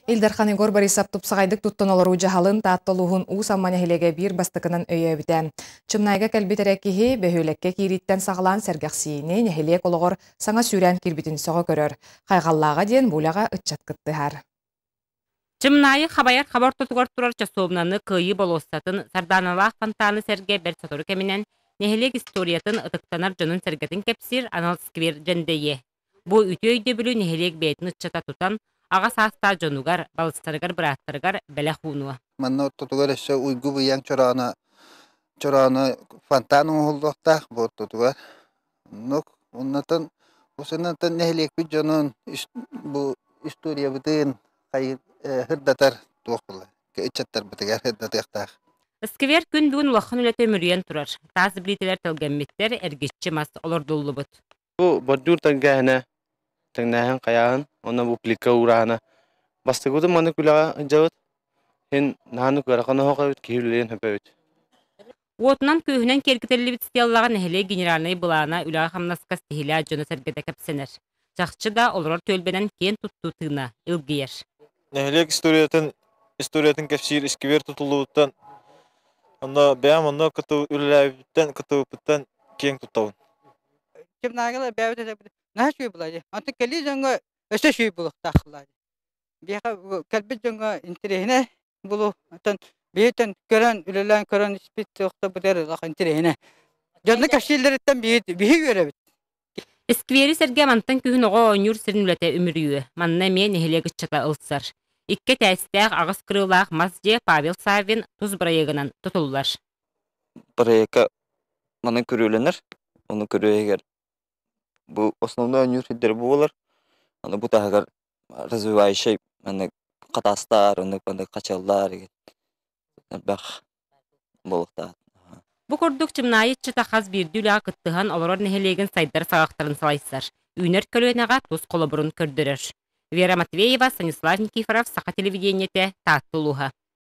Ил Дархан Егор Борисов тупсаҕайдык туттан олоруу дьаһалын Таатта улууһун Уус Амма нэһилиэгэ биир бастакынан өйөөбүтэ. Чымнаайга кэлбит эрэ киһи бөһүөлэккэ киирииттэн саҕалаан сэргэхсийиини нэһилиэк олоҕор саҥа сүүрээн киирбитин сөҕө көрөр. Хайҕаллааҕа диэн бу үлэҕэ ыччат кыттыһар. Чымнаайы хабайар хаба ортотугар турар часовнаны Кыайыы болуоссатын, Сардааналаах фонтаны сэргэ бэрт сотору кэминэн нэһилиэк историятын ытыктанар дьонун-сэргэтин кэпсиир анал сквер дьэндэйиэ. Бу үтүө өйдөбүлү нэһилиэк бэйэтин ыччата тутан, аҕа саастаах дьонугар, балыстарыгар, бырааттарыгар бэлэх уунуо. Манна ортотугар өссө уйгу быйаҥ чорооно чорооно фонтан оҥоһуллуохтаах бу ортотугар. Оннук оннотон усунантан нэһилиэкпит дьонун бу историябытын сырдатар туох буолар ыччаттарбытыгар сырдатыахтаах. Сквер күн бүгүн улахан үлэтэ үмүрүйэн турар. Таас билиитэлэр тэлгэммиттэр, эргиччи мас олордуллубут. Бу бордюр тэҥгээһинэ, тэҥнээһин хайааһын уонна бу плитка уурааһына бастакыбытын маннык үлэҕэ сылдьабыт. Иһин наһаа ыарахан оһох эбит, киһи үлэлиэн сөп эбит. Уотунан-күөһүнэн киэргэтиллибит стеллаҕа нэһилиэк генеральнай былаана үлэҕэ-хамнаска ситиһиилээх дьоно-сэргэтэ кэпсэнэр. Чахчы да, олорор түөлбэнэн киэн туттуу тыына илгийэр. Нэһилиэк историятын историятын кэпсиир искибиэр тутуллубуттан онно бэйэм онно кытта үлэлээбиппиттэн кыттыбыппыттан киэҥ туттабын. Кимнааҕы бэйэбит этэ наһаа үчүгэй буолаа дии. Онтон кэлии дьоҥҥо өссө үчүгэй буолуохтаах буолаа дии. Биһиэхэ кэлбит дьоҥҥо интэриэһинэй булуу. Оттон биһиттэн көрөн, үлэлээн көрөн испит туохтарбытыгар улахан интэриэһинэй. Дьонно кэпсииллэриттэн биһи үөрэбит. Исквери сэргэ мантан күһүн оҕо оонньуур сирин үлэтэ үмүрүйүө. Манна эмиэ нэһилиэк ыччата ылсар. Икки этээстээх, аҕыс кырыылаах мас дьиэ Павел Саввин тус бырайыагынан тутуллар. Бырайыакка манан көрүөлэнэр. Ону көрүө иһигэр бу основной оонньуур сирдэрэ буолар. Аны бу таһыгар развивающай маннык хатаастар, оннук маннык хачыаллар элбэх буолуохтаах. Бу курдук Чымнаайы иччитэ хас биирдии үлэҕэ кыттыһан олорор нэһилиэгин сайдар саҕахтарын салайсар, үүнэр көлүөнэҕэ тус холобурун көрдөрөр. Вера Матвеева, Станислав Никифоров, Саха телевидениетэ, Таатта улууһа.